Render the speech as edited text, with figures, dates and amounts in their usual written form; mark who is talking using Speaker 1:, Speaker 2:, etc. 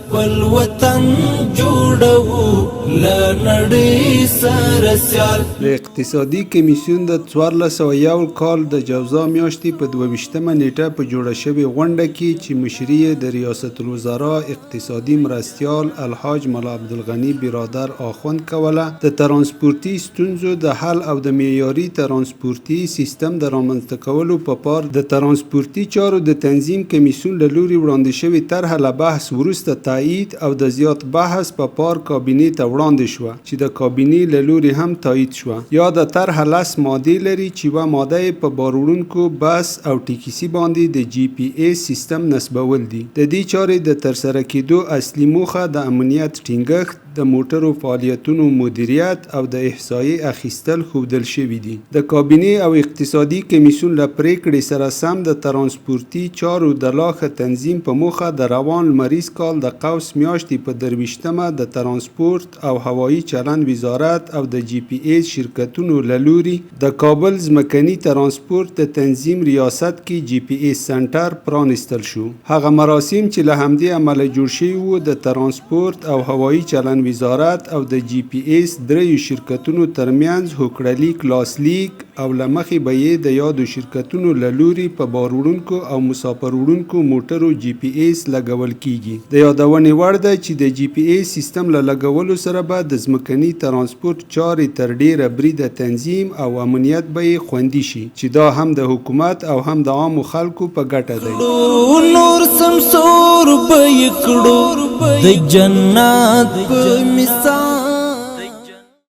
Speaker 1: خپل وطن جوړو له نړۍ سره سیال.
Speaker 2: د اقتصادي کمیسیون د 1401 کال د جوزا میاشتې په 22مه نیټه په جوړه شوې غونډه کې، چې مشري یې د ریاست الوزرا اقتصادي مرستیال الحاج ملا عبدالغني برادر اخوند کوله، د ترانسپورتي ستونزو د حل او د معیاري ترانسپورتي سیستم د رامنځته کولو په پار د ترانسپورتي چارو د تنظیم کمیسیون له لوري وړاندې شوې طرحه له بحث وروسته تایید او د زیات بحث په پار کابینې ته وړاندې شوه، چې د کابینې له لوري هم تایید شوه. یاده طرحه 10 مادې لري، چې یوه ماده یې په بار وړونکو بس او ټیکسي باندې د جي پي ایس سیستم نصبول دي. د دې چارې د ترسره کېدو اصلي موخه د امنیت ټینګښت، د موټرو فعالیتونو مدیریت او د احصایې اخیستل ښودل شوي دي. د کابینې او اقتصادي کمیسیون له پرېکړې سره سم، د ترانسپورتي چارو د لا ښه تنظیم په موخه د روان لمریز کال د قوس میاشتې په 23مه د ترانسپورت او هوایي چلند وزارت او د جي پي ایس شرکتونو له لوري د کابل ځمکني ترانسپورت د تنظیم ریاست کې جي پي ایس سنټر پرانیستل شو. هغه مراسم چې له همدې امله جوړ شوي وو، د ترانسپورت او هوایي چلند وزارت او د جي پي ایس دریو شرکتونو ترمنځ هوکړه لیک لاسلیک او له مخې به یې د یادو شرکتونو له لوري په بار وړونکو او مساپر وړونکو موټرو جي پي ایس لګول کیږي. د یادونې وړ ده چې د جي پي ایس سیستم له لګولو سره به د ځمکني ترانسپورت چارې تر ډیره بریده تنظیم او امنیت به یې خوندي شي، چې دا هم د حکومت او هم د عامو خلکو په ګټه دی.
Speaker 1: نور سمسور به یې کړو د جنت په مثال.